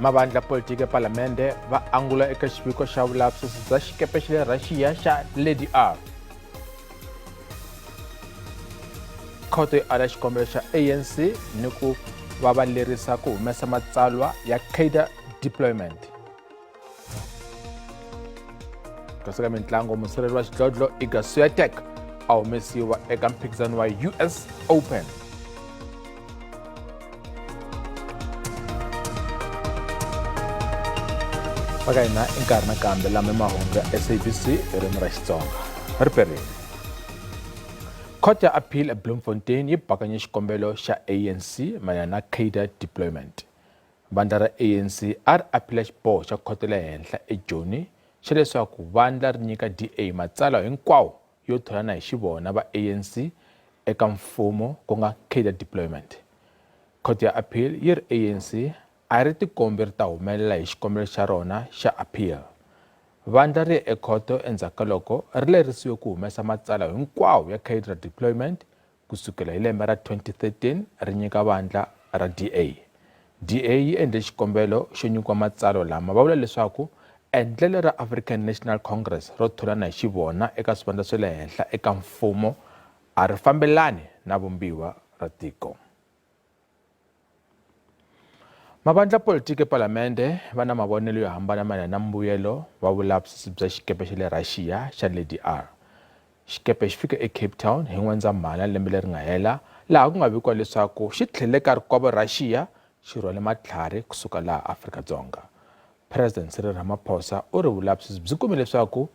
Mavandla politiki epalamende va angula eka xiviko xa vulavisisi bya xikepe xa le Russia xa Lady R. Khoto yi ala xikombelo xa ANC ni ku va va lerisa ku humesa matsalwa ya cadre deployment. Kasi ka mintlango, musirheleli wa xidlodlo Iga Swiatek a humesiwa eka mphikizano wa US Open. Va ka hina i nkarhi nakambe lama mahungu ya SABC hi ririmi ra Xitsonga. Ri perile. Court ya Appeal eBloemfontein yi bakanye xikombelo xa ANC mayelana na cadre deployment. Vandla ra ANC a ri aphila xiboho xa khoto ya le henhla eJoni xa leswaku vandla ri nyika DA matsalwa hinkwawo yo tholana hi xivona va ANC eka mfumo ku nga cadre deployment. Khoto ya Appeal yi ri ANC a ri tikombi ri ta humelela hi xikombelo xa rona xa appeal. Vandla ri ye ekhoto endzhaku ka loko ri lerisiwe ku humesa matsalwa hinkwawo ya cadre deployment Ku sukela hi lembe ra 2013 ri nyika vandla ra DA. DA yi endle xikombelo xo nyikiwa matsalwa lama va vula leswaku endlelo ra African National Congress ro tholana hi xivona eka swivandla swa le henhla eka mfumo a ri fambelani na vumbiwa ra tiko. Mavandla politiki ePalamende va na mavonelo yo hambana mayelana na mbuyelo wa vulavisisi bya xikepe xa le Russia xa Lady R. Xikepe xi fike eCape Town hi N'wendzamhala lembe leri nga hela, laha ku nga vikiwa leswaku xi tlhelele ka rikwavo Russia xi rhwale matlhari ku suka laha Afrika-Dzonga. President Cyril Ramaphosa u ri vulavisisi byi kume leswaku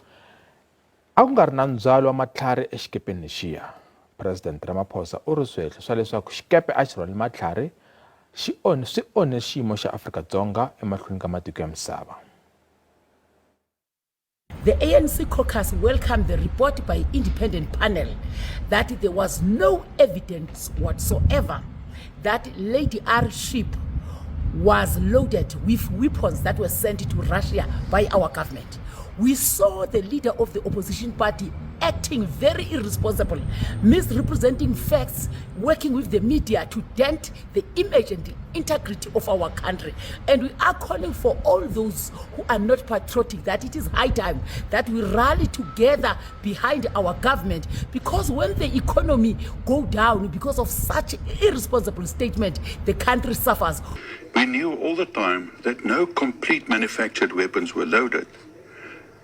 a ku nga ri na ndzhwalo wa matlhari exikepeni lexiya. President Ramaphosa u ri swihehlo swa leswaku xikepe a xi rhwale matlhari xi onhe swi onhe xiyimo xa Afrika-Dzonga emahlweni ka matiko ya misava. The ANC caucus welcomed the report by independent panel that there was no evidence whatsoever that Lady R ship was loaded with weapons that were sent to Russia by our government. We saw the leader of the opposition party acting very irresponsible, misrepresenting facts, working with the media to dent the image and the integrity of our country. And we are calling for all those who are not patriotic that it is high time that we rally together behind our government, because when the economy go down because of such irresponsible statement, the country suffers. We knew all the time that no complete manufactured weapons were loaded.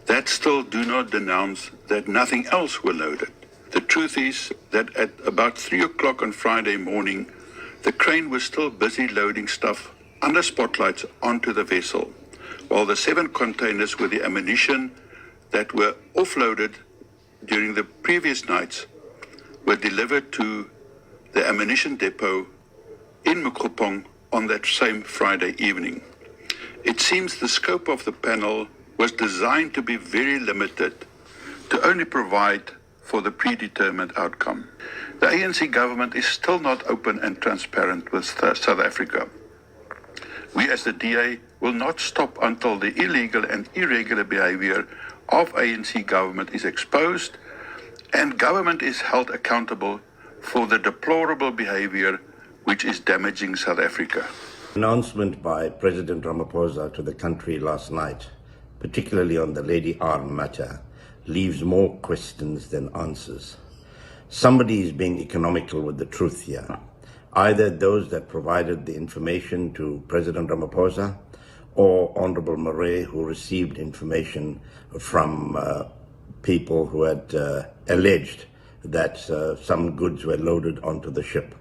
That still do not denounce that nothing else were loaded. The truth is that at about 3 o'clock on Friday morning, the crane was still busy loading stuff under spotlights onto the vessel, while the 7 containers with the ammunition that were offloaded during the previous nights were delivered to the ammunition depot in Mookgopong on that same Friday evening. It seems the scope of the panel was designed to be very limited, to only provide for the predetermined outcome. The ANC government is still not open and transparent with South Africa. We as the DA will not stop until the illegal and irregular behavior of ANC government is exposed and government is held accountable for the deplorable behavior which is damaging South Africa. Announcement by President Ramaphosa to the country last night, particularly on the Lady R matter, leaves more questions than answers. Somebody is being economical with the truth here. Either those that provided the information to President Ramaphosa or Honorable Marais, who received information from people who had alleged that some goods were loaded onto the ship.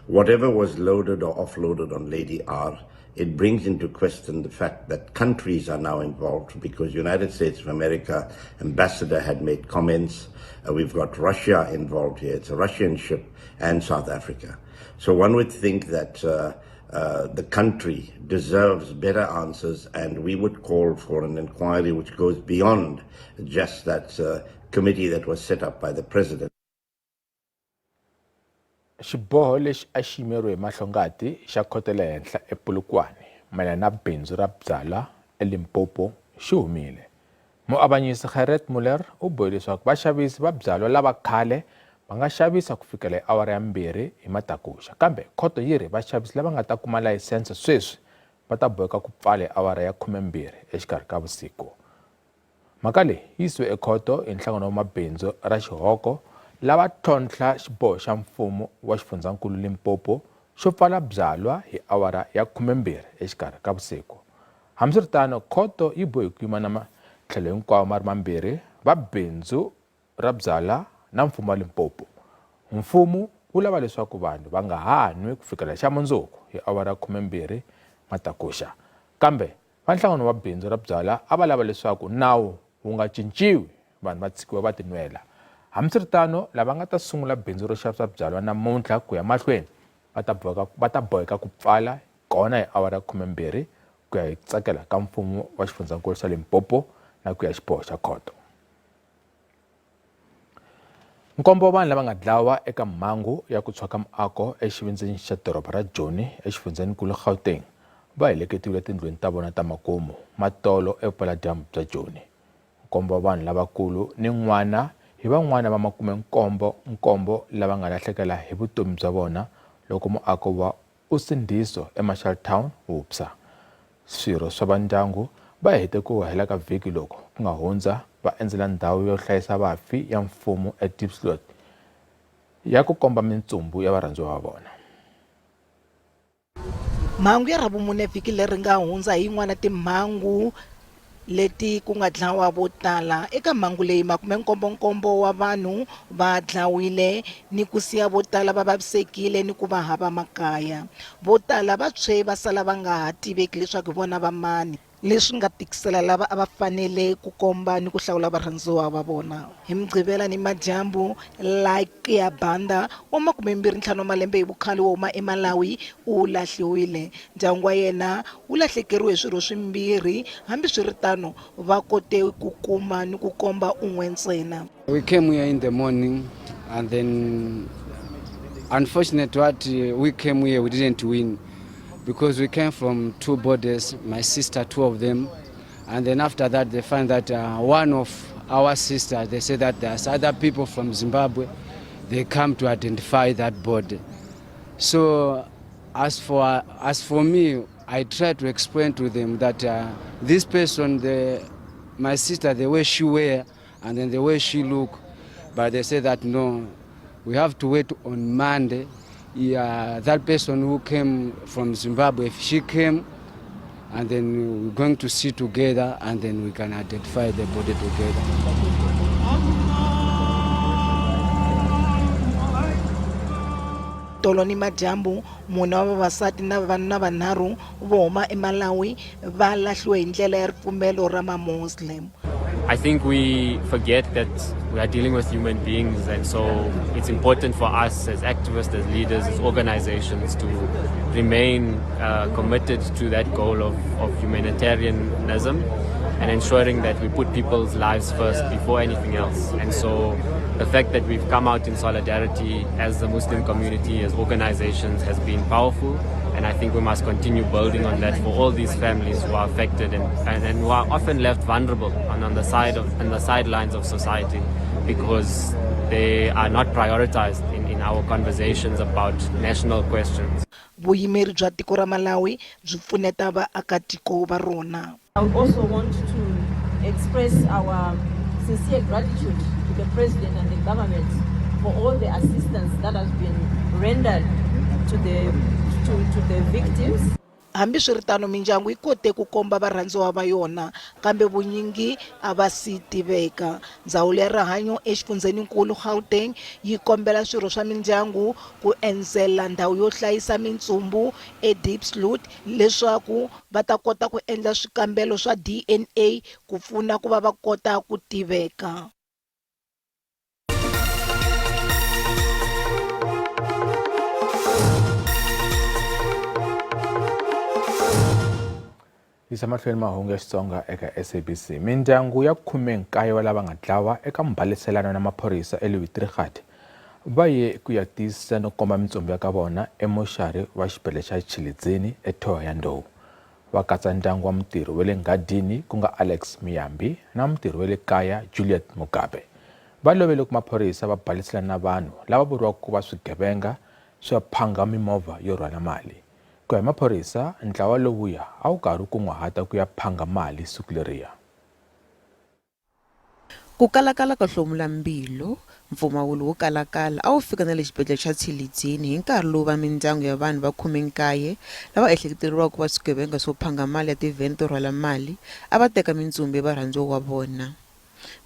Whatever was loaded or offloaded on Lady R, it brings into question the fact that countries are now involved, because United States of America ambassador had made comments. We've got Russia involved here. It's a Russian ship, and South Africa. So one would think that the country deserves better answers, and we would call for an inquiry which goes beyond just that committee that was set up by the president. Xiboho lexi a xi yimeriwe hi mahlongati xa khoto ya le henhla ePolokwane mayelana na bindzu ra byalwa eLimpopo xi humile. Muavanyisi Gerrit Muller u bohe leswaku vaxavisi va byalwa lava khale va nga xavisa ku fikela hi awara ya 2 hi matakuxa, kambe khoto yi ri vaxavisi lava nga ta kuma layisense sweswi va ta boheka ku pfala hi awara ya 12 exikarhi ka vusiku. Mhaka leyi yi yisiwe ekhoto hi nhlangano wa mabindzu ra xihoko lava tlhontlha xiboho xa mfumo wa xifundzankulu Limpopo xo pfala byalwa hi awara ya 12 exikarhi ka vusiku. Hambiswiritano, khoto yi bohe ku yima na matlhelo hinkwawo ma ri mambirhi, va bindzu ra byala na mfumo wa Limpopo. Mfumo wu lava leswaku vanhu va nga ha nwi ku fikela xa mundzuku hi awara ya 12 matakuxa. Kambe va nhlangano wa bindzu ra byala a va lava leswaku nawu wu nga cinciwi, vanhu va tshikiwa va tinwela. Hambiswiritano, lava nga ta sungula bindzu ro xavisa byalwa namuntlha ku ya mahlweni va ta boheka ku pfala kona hi awara ya 12 ku ya hi ku tsakela ka mfumo wa xifundzankulu xa Limpopo na ku ya xiboho xa khoto. Nkombo wa vanhu lava nga dlawa eka mhangu ya ku tshwa ka muako exivindzini xa doroba ra Joni exifundzhenikulu Gauteng va heleketiwile etindlwini ta vona ta makumu matolo evupeladyambu bya Joni. Nkombo wa vanhu lavakulu ni n'wana hi van'wana va makumenkombo nkombo lava nga lahlekela hi vutomi bya vona loko muako wa Usindiso eMarshalltown wu phsa. Swirho swa va ndyangu va hete ku hela ka vhiki loku ku nga hundza va endzela ndhawu yo hlayisa vafi ya mfumo eDiepsloot ya ku komba mintsumbu ya varhandziwa va vona. Mhangu ya Ravumune vhiki leri nga hundza hi yin'wana timhangu leti ku nga dlawa vo tala. Eka mhangu leyi, makumenkombo-nkombo wa vanhu va dlawile ni ku siya vo tala va vavisekile ni ku va hava makaya. Vo tala va tshwe va sala va nga ha tiveki leswaku hi vona va mani, leswi nga tikisela lava a va fanele ku komba ni ku hlawula varhandziwa va vona. Hi Mugqivela nimadyambu, Lakia Banda wa makumembirhi-ntlhanu wa malembe hi vukhale wo huma eMalawi u lahliwile. Ndyangu wa yena wu lahlekeriwe hi swirho swimbirhi, hambiswiritano va kote ku kuma ni ku komba un'we ntsena. We came here in the morning and then unfortunate what we came here we didn't win because we came from two borders, my sister two of them, and then after that they find that one of our sisters, they say that there's other people from Zimbabwe, they come to identify that body. So as for me, I try to explain to them that this person, my sister, the way she wear and then the way she look, but they say that no, we have to wait on Monday. Yeah, that person who came from Zimbabwe, if she came, and then we're going to see together and then we can identify the body together. Tolo ni madyambu, mune wa vavasati na vavanuna vanharhu vo huma eMalawi va lahliwe hi ndlela ya ripfumelo ra Mamoslem. I think we forget that we are dealing with human beings, and so it's important for us as activists, as leaders, as organizations to remain committed to that goal of humanitarianism and ensuring that we put people's lives first before anything else. And so the fact that we've come out in solidarity as the Muslim community, as organizations, has been powerful. And I think we must continue building on that for all these families who are affected and who are often left vulnerable and on the sidelines of society because they are not prioritized in our conversations about national questions. Vuyimeri bya tiko ra Malawi byi pfuneta vaakatiko va rona. I would also want to express our sincere gratitude to the President and the government for all the assistance that has been rendered to the victims. Hambiswiritano, mindyangu yi kote ku komba varhandziwa va yona, kambe vunyingi a va si tiveka. Ndzawulo ya Rihanyo exifundzheninkulu Gauteng yi kombela swirho swa mindyangu ku endzela ndhawu yo hlayisa mintsumbu eDiepsloot leswaku va ta kota ku endla swikambelo swa DNA ku pfuna ku va va kota ku tiveka. Yisa mahlweni mahungu ya Xitsonga eka SABC. Mindyangu ya 19 wa lava nga dlawa eka mbhaliselano na maphorisa eLouis-Trichardt va ye ku ya tiyisisa no komba mintsumbu ya ka vona emoxari wa xibedhlele xa Tshilidzini eThohoyandou. Va katsa ndyangu wa mutirhi wa le nghadini ku nga Alex Miyambi na mutirhi wa le kaya Juliet Mugabe. Va love loko maphorisa va baliselana na vanhu lava vuriwaka ku va swigevenga swa phanga mimovha yo rhwala mali. Ku ya hi maphorisa, ntlawa lowuya a wu karhi wu kunguhata ku ya phanga mali siku leriya. Ku kalakala ka hlomula mbilu, mpfumawulo wo kalakala a wu fika na le xibedlhele xa Tshilidzini hi nkarhi lowu va mindyangu ya vanhu va 19 lava ehleketeleriwaka ku va swigevenga swo phanga mali ya tivhene to rhwala mali a va teka mintsumbu ya varhandziwa wa vona.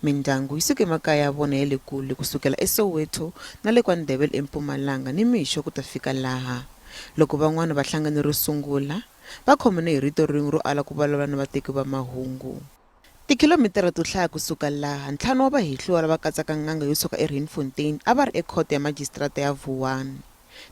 Mindyangu yi suke emakaya ya vona ya le kule ku sukela eSoweto na le KwaNdebele eMpumalanga ni mixo ku ta fika laha. Loko van'wana va hlangane ro sungula, va khomane hi rito rin'we ro ala ku vulavula na vateki va mahungu. Tikhilomitara to hlaya ku suka laha, ntlhanu wa vahehliwa lava katsaka n'anga yo suka eRuimfontein a va ri ekhoto ya majisitarata ya Vuwani.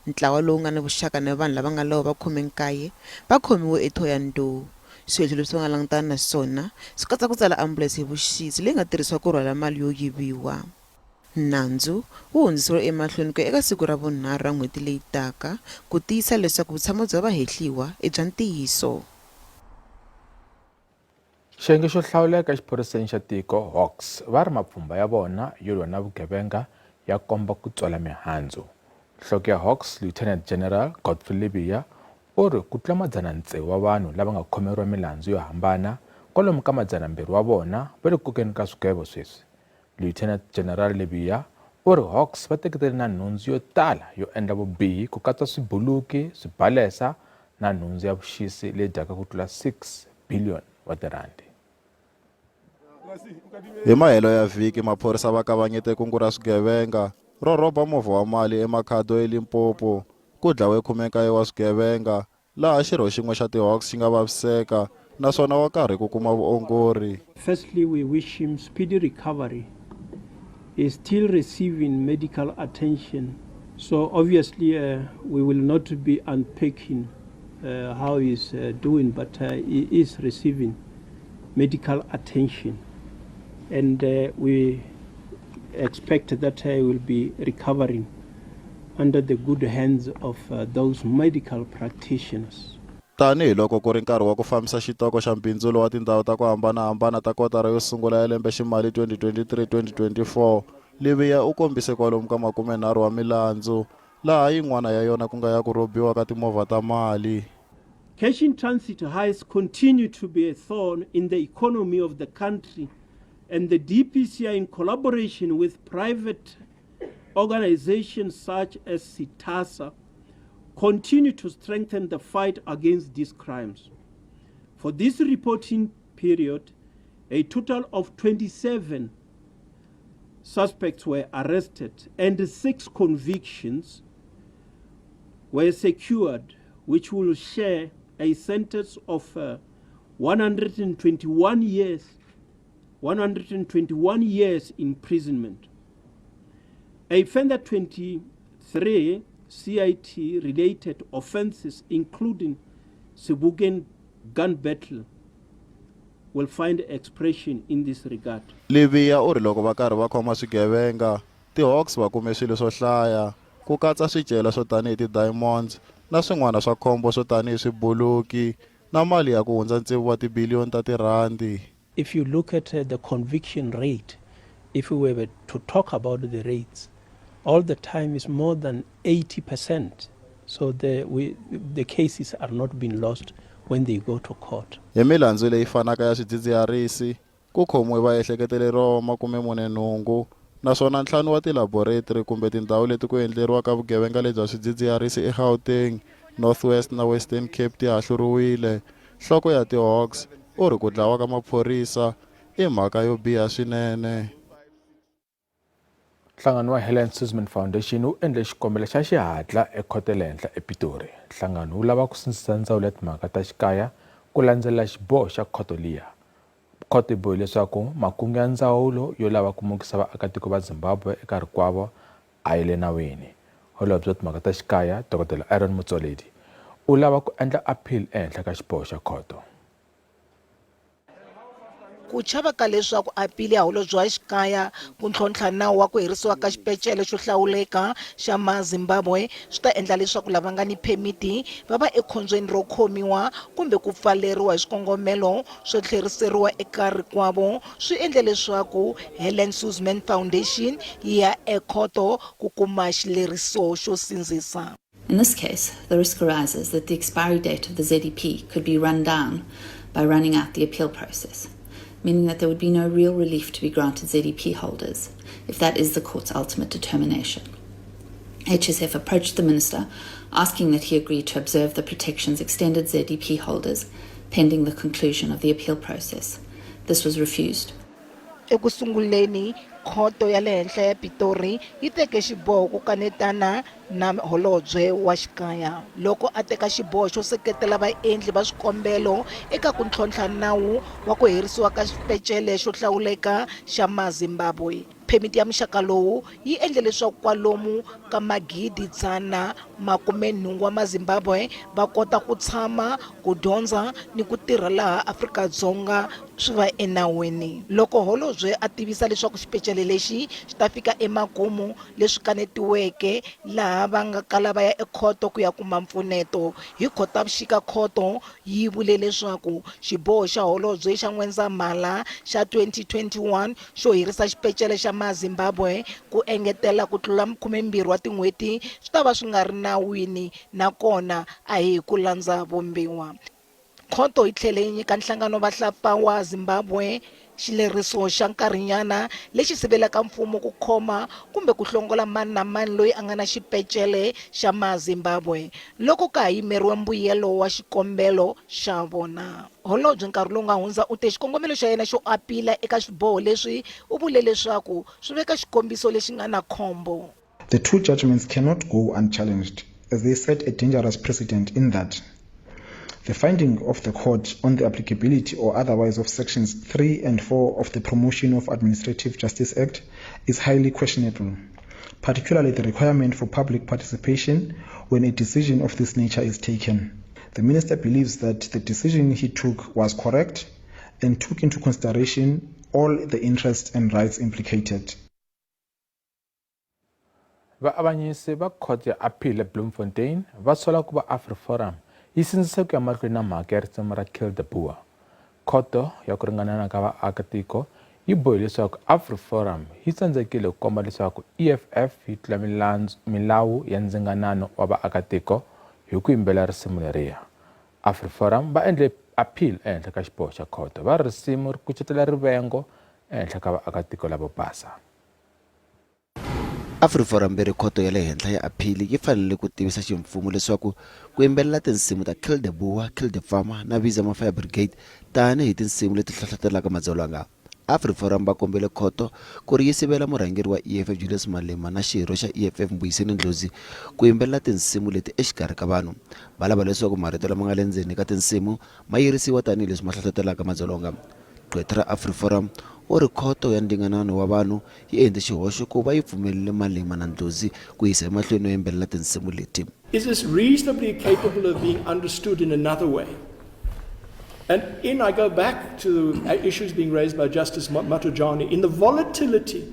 Ntlawa lowu nga ni vuxaka ni vanhu lava nga lova va 19 va khomiwe eThohoyandou. Swihehlo leswi va nga langutana na swona swi katsa ku tsala ambulense hi vuxisi leyi nga tirhisiwa ku rhwala mali yo yiviwa. Nandzu wu hundziseriwe emahlweni ku ya eka siku ra vunharhu ra n'hweti leyi taka ku tiyisa leswaku vutshamo bya vahehliwa i bya ntiyiso. Xiyenge xo hlawuleka exiphoriseni xa tiko, Hawks, va ri mapfhumba ya vona yo lwa na vugevenga ya komba ku tswala mihandzu. Nhloko ya Hawks, Lieutenant General Godfrey Lebeya, u ri ku tlula 600 wa vanhu lava nga khomeriwa milandzu yo hambana, kwalomu ka 200 wa vona va le ku kokeni ka swigwevo sweswi. Lieutenant General Lebeya u ri Hawks va teketele na nhundzu yo tala yo endla vubihi ku katsa swibuluki, swibalesa na nhundzu ya vuxisi leyi dyaka ku tlula 6 billion wa tirhandi. Hi mahelo ya vhiki, maphorisa va kavanyete kungu ra swigevenga ro rhoba movha wa mali eMakhado eLimpopo. Ku dlawe 19 wa swigevenga, laha xirho xin'we xa ti-Hawks xi nga vaviseka naswona wa karhi ku kuma vuongori. Firstly, we wish him speedy recovery. He is still receiving medical attention, so obviously we will not be unpacking how he is doing, but he is receiving medical attention and we expect that he will be recovering under the good hands of those medical practitioners. Tanihi loko ku ri nkarhi wa ku fambisa xitoko xa mbindzulo wa tindhawu ta ku hambana-hambana ta kotara yo sungula ya lembe-ximali 2023-2024, Lebeya u kombise kwalomu ka 30 wa milandzu, laha yin'wana ya yona ku nga ya ku rhobiwa ka timovha ta mali. Cash in transit heists continue to be a thorn in the economy of the country and the DPCI in collaboration with private organizations such as CITASA continue to strengthen the fight against these crimes. For this reporting period, a total of 27 suspects were arrested and 6 convictions were secured, which will share a sentence of 121 years, 121 years imprisonment. A further 23 CIT-related offenses, including Sebokeng gun battle, will find expression in this regard. Lebeya u ri loko va karhi va khoma swigevenga, ti-Hawks va kume swilo swo hlaya, ku katsa swicelwa swo tanihi ti-diamonds na swin'wana swa khombo swo tanihi swibuluki na mali ya ku hundza tsevu wa tibiliyoni ta tirhandi. If you look at the conviction rate, if we were to talk about the rates, all the time is more than 80%. So the cases are not being lost when they go to court. Hi milandzu leyi fanaka ya swidzidziharisi, ku khomiwe vaehleketeleriwa va 48, naswona ntlhanu wa tilaboretri kumbe tindhawu leti ku endleriwaka vugevenga lebya swidzidziharisi eGauteng, North West na Western Cape ti hahluriwile. Nhloko ya ti-Hawks u ri ku dlawa ka maphorisa i mhaka yo biha swinene. Nhlangano wa Helen Suzman Foundation wu endle xikombelo xa xihatla ekhoto ya le henhla ePitori. Nhlangano wu lava ku sindzisa ndzawulo ya timhaka ta xikaya ku landzelela xiboho xa khoto liya. Khoto yi bohe leswaku makungu ya ndzawulo yo lava ku mukisa vaakatiko va Zimbabwe eka rikwavo a yi le nawini. Holobye wa timhaka ta xikaya, Dokodela Aaron Motsoaledi, u lava ku endla appeal ehenhla ka xiboho xa khoto. Ku chava ka leswaku apili ya holobye wa xikaya ku ntlhontlha nawu wa ku herisiwa ka xipecele xo hlawuleka xa Mazimbabwe swi ta endla leswaku lava nga ni phemiti va va ekhombyeni ro khomiwa kumbe ku pfaleriwa hi swikongomelo swo tlheriseriwa eka rikwavo swi endle leswaku Helen Suzman Foundation yi ya ekhoto ku kuma xileriso xo sindzisa. In this case, the risk arises that the expiry date of the ZEP could be run down by running out the appeal process, meaning that there would be no real relief to be granted ZEP holders if that is the court's ultimate determination. HSF approached the minister asking that he agree to observe the protections extended ZEP holders pending the conclusion of the appeal process. This was refused. Eku sunguleni, Khoto ya le Henhla ya Pitori yi teke xiboho ku kanetana na Holobye wa Xikaya loko a teka xiboho xo seketela vaendli va swikombelo eka ku ntlhontlha nawu wa ku herisiwa ka xipecele xo hlawuleka xa Mazimbabwe. Phemiti ya muxaka lowu yi endle leswaku kwalomu ka magidi dzana makumenhungu wa Mazimbabwe va kota ku tshama, ku dyondza ni ku tirha laha Afrika-Dzonga swi va enawini. Loko holobye a tivisa leswaku xipecele lexi xi ta fika emakumu, leswi kanetiweke laha va nga kala va ya ekhoto ku ya kuma mpfuneto. Hi Khotavuxika khoto yi vule leswaku xiboho xa holobye xa N'wendzamhala xa 2021 xo herisa xipecele xa Mazimbabwe ku engetela ku tlula 12 wa tin'hweti swi ta va swi nga ri nawini nakona a hi hi ku landza vumbiwa. Khoto yi tlhele yi nyika Nhlangano Vahlapfa wa Zimbabwe xileriso xa nkarhinyana lexi sivelaka mfumo ku khoma kumbe ku hlongola mani na mani loyi a nga na xipecele xa Mazimbabwe loko ka ha yimeriwe mbuyelo wa xikombelo xa vona. Holobye nkarhi lowu nga hundza u te xikongomelo xa yena xo apila eka swiboho leswi u vule leswaku swi veka xikombiso lexi nga na khombo. The two judgments cannot go unchallenged as they set a dangerous precedent in that the finding of the court on the applicability or otherwise of sections 3 and 4 of the Promotion of Administrative Justice Act is highly questionable, particularly the requirement for public participation when a decision of this nature is taken. The minister believes that the decision he took was correct and took into consideration all the interests and rights implicated. Vaavanyisi va khoto ya appeal eBloemfontein va sola ku va AfriForum yi sindzise ku ya mahlweni na mhaka ya risimu ra Kill the Boer. Khoto ya ku ringanana ka vaakatiko yi bohe leswaku AfriForum yi tsandzekile ku komba leswaku EFF yi tlula milawu ya ndzinganano wa vaakatiko hi ku yimbelela risimu leriya. AfriForum va endle appeal ehenhla ka xiboho xa khoto, va ri risimu ri kucetela rivengo ehenhla ka vaakatiko lavo basa. AfriForum ve ri khoto ya le henhla ya aphili yi fanele ku tivisa ximfumo leswaku ku yimbelela tinsimu ta Kill the Boer, Kill the Farmer na Visa ma Fire Brigade tani hi tinsimu leti hlohlotelaka madzolonga. AfriForum va kombele khoto ku ri yi sivela murhangeri wa EFF Julius Malema na xirho xa EFF Mbuyiseni Ndlozi ku yimbelela tinsimu leti exikarhi ka vanhu. Va lava leswaku marito lama nga le ndzeni ka tinsimu ma yirisiwa tanihi leswi ma hlohlotelaka madzolonga. Gqwetha ra AfriForum u ri khoto ya ndinganano wa vanhu yi endle xihoxo ku va yi pfumelele Malema na Ndlozi ku yisa emahlweni no yimbelela tinsimu leti. Is this reasonably capable of being understood in another way? And in I go back to the issues being raised by Justice Matojane, in the volatility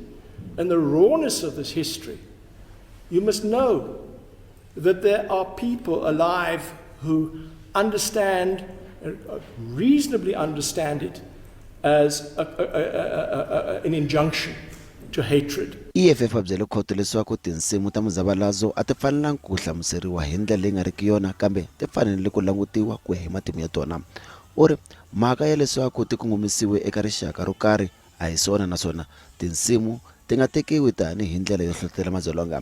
and the rawness of this history, you must know that there are people alive who understand, reasonably understand it as a, a, a, an injunction to hatred. EFF va byele khoto leswaku tinsimu ta muzavalazo a ti fanelangi ku hlamuseriwa hi ndlela leyi nga riki yona kambe ti fanele ku langutiwa ku ya hi matimu ya tona. U ri mhaka ya leswaku ti kongomisiwe eka rixaka ro karhi a hi swona naswona tinsimu ti nga tekiwi tani hi ndlela yo hlohlotela madzolonga.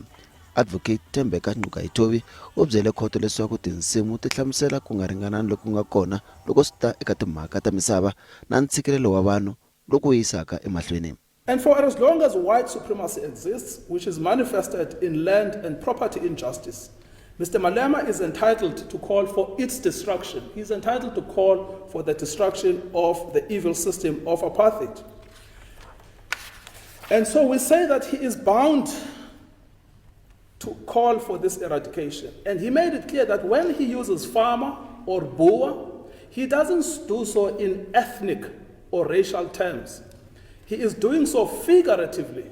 Advocate Thembeka Ngcukaitobi u byele khoto leswaku tinsimu ti hlamusela ku nga ringanani loku nga kona loko swi ta eka timhaka ta misava na ntshikilelo wa vanhu loku yisaka emahlweni. And for as long as white supremacy exists, which is manifested in land and property injustice, Mr. Malema is entitled to call for its destruction. He's entitled to call for the destruction of the evil system of apartheid. And so we say that he is bound to call for this eradication. And he made it clear that when he uses farmer or Boer, he doesn't do so in ethnic or racial terms. He is doing so figuratively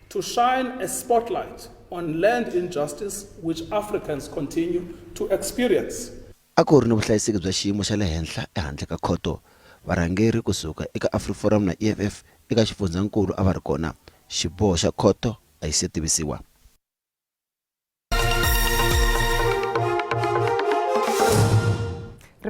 to shine a spotlight on land injustice which Africans continue to experience. A ku ri ni vuhlayiseki bya xiyimo xa le henhla ehandle ka khoto. Varhangeri ku suka eka AfriForum na EFF eka xifundzhankulu a va ri kona. Xiboho xa khoto a xi se tivisiwa.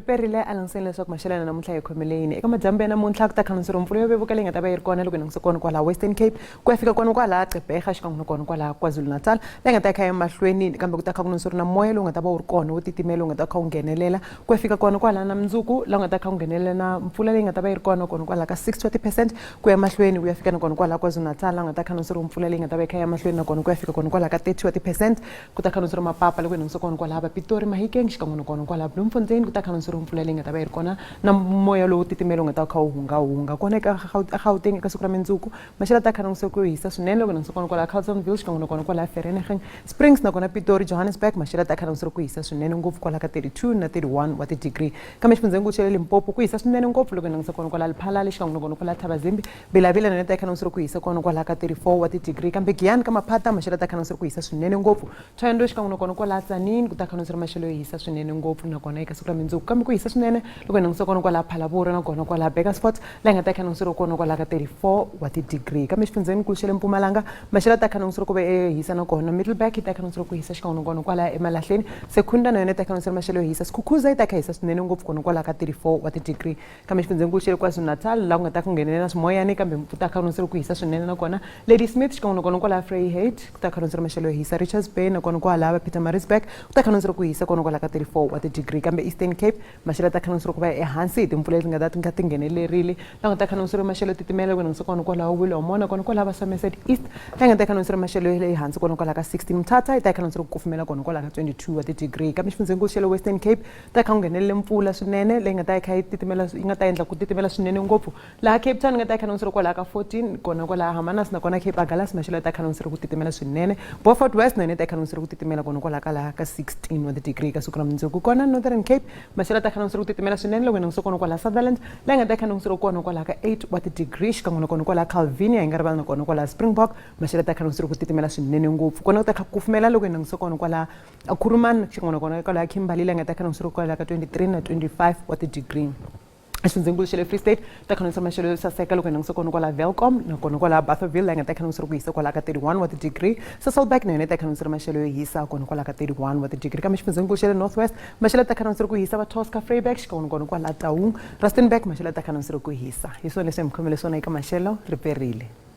Ri perile a languseni leswaku maxelo ya namuntlha hi khomele yini. Eka madyambu ya namuntlha ku ta khanseriwa mpfula yo vevuka leyi nga ta va yi ri kona loko hi languse kona kwala Western Cape ku ya fika kona kwala Gqeberha xikan'we na kona kwala KwaZulu-Natal leyi nga ta yi kha ya mahlweni kambe ku ta kha ku nonse ri na moya lowu nga ta va wu ri kona wo titimela lowu nga ta kha wu nghenelela ku ya fika kona kwala na mundzuku laha nga ta kha ku nghenelela na mpfula leyi nga ta va yi ri kona kona kwala ka 60 wa ti-percent ku ya mahlweni ku ya fika na kona kwala KwaZulu-Natal laha nga ta kha nonse ri mpfula leyi nga ta va yi kha ya mahlweni na kona ku ya fika kona kwala ka 30 wa ti-percent Ku ta khanseriwa mapapa loko hi langutisa kona kwalaha va Pitori, Mahikeng xikan'we na kona kwalaha Bloemfontein ku ta khanseriwa mpfula leyi nga ta va yi ri kona na moya lowo titimela wu nga ta kha wu hungahunga kona eka Gauteng eka siku ra mindzuku maxelo ya ta khanseriwa ku hisa swinene loko hi langutisa kona kwalaha Carltonville xikan'we na kona kwalaha Vereeniging Springs na kona Pitori, Johannesburg maxelo ya ta khanseriwa ku hisa swinene ngopfu kwalaha ka 32 na 31 wa ti-degree kambe xifundzhenikulu xa le Limpopo ku hisa swinene ngopfu loko hi langutisa kona kwalaha Lephalale xikan'we na kona kwalaha Thabazimbi Vilavila na yona ta kha ku hisa kona kwalaha ka 34 wa ti-degree kambe Giyani ka Maphata maxelo ta kha ku hisa swinene ngopfu. Thohoyandou xikan'we na kona kwalaha Tzaneen ku ta kha maxelo yo hisa swinene ngopfu nakona eka siku ra mundzuku kambe ku hisa swinene loko hi langutisa kona kwalaha Phalaborwa na kona kwalaha Burgersfort laha hi nga ta kha kona kwalaha ka 34 wa ti-degree kambe xifundzhenikulu xa le Mpumalanga maxelo ta kha ku ve e hisa na kona Middelburg yi ta kha ku hisa xikan'we na kona kwalaha Emalahleni Secunda na yona yi ta kha maxelo yo hisa Skukuza yi ta kha hisa swinene ngopfu kona kwalaha ka 34 wa ti-degree Kambe xifundzhenikulu xa le KwaZulu-Natal laha ku nga ta ku nghenelela swimoyani kambe ku ta kha ku hisa swinene nakona Ladysmith xikan'we nakona kwalaha Vryheid ku ta kha maxelo yo hisa Richards Bay nakona kwalaha va Pietermaritzburg ku ta kha ku hisa kona kwalaha ka 34 wa ti-degree kambe Eastern Cape maxelo ya ta kha ku va ehansi hi timpfula leti nga ta ti nga ti nghenelerile laha nga ta kha maxelo yo titimela loko hi kona kwalaho Willowmore nakona kwalaha va Somerset East laha nga ta kha maxelo ya le hansi kona kwalaha ka 16 Mthatha yi ta kha ku kufumela kona kwalaha ka 22 wa ti-degree kambe xifundzhenikulu xa le Western Cape ta kha ku nghenelele mpfula swinene leyi nga ta yi kha yi titimela yi nga ta endla ku titimela swinene ngopfu laha Cape Town yi nga ta yi kha ri kwalaha ka 14 kona kwalaha Hermanus nakona Cape Agulhas maxelo ya ta kha ri ku titimela swinene Beaufort West na yona yi ta yi kha ri ku titimela kona kwalaha ka laha ka 16 wa ti-degree ka siku ra mundzuku kona Northern Cape maxelo ya ta kha ri ku titimela swinene loko hi langutisa kona kwalaha Sutherland laha yi nga ta yi kha ri kona kwalaha ka 8 wa ti-degree xikan'we nakona kwalaha Calvinia hi nga rivali nakona kwalaha Springbok maxelo ya ta kha ri ku titimela swinene ngopfu kona ku ta kha ku kufumela loko hi langutisa kona kwalaha A Kuruman xikan'we nakona kwalaha Kimberley leyi nga ta kha ri kwalaha ka 23 na 25 wa ti-degree. Exifundzhenikulu xa le Free State ta kha maxelo yo saseka loko hi langutisa kona kwalaha Welkom nakona kwalaha Bothaville laha nga ta kha ri ku hisa kwalaha ka 31 wa ti-degree. Sasolburg na yona yi ta kha ri maxelo yo hisa kona kwalaha ka 31 wa ti-degree. Kambe xifundzhenikulu xa le North West maxelo ya ta kha ri ku hisa va Tosca Vryburg xikan'we nakona kwalaha Taung Rustenburg maxelo ya ta kha ri ku hisa. Hi swona leswi hi mi khomele swona eka maxelo ri perile.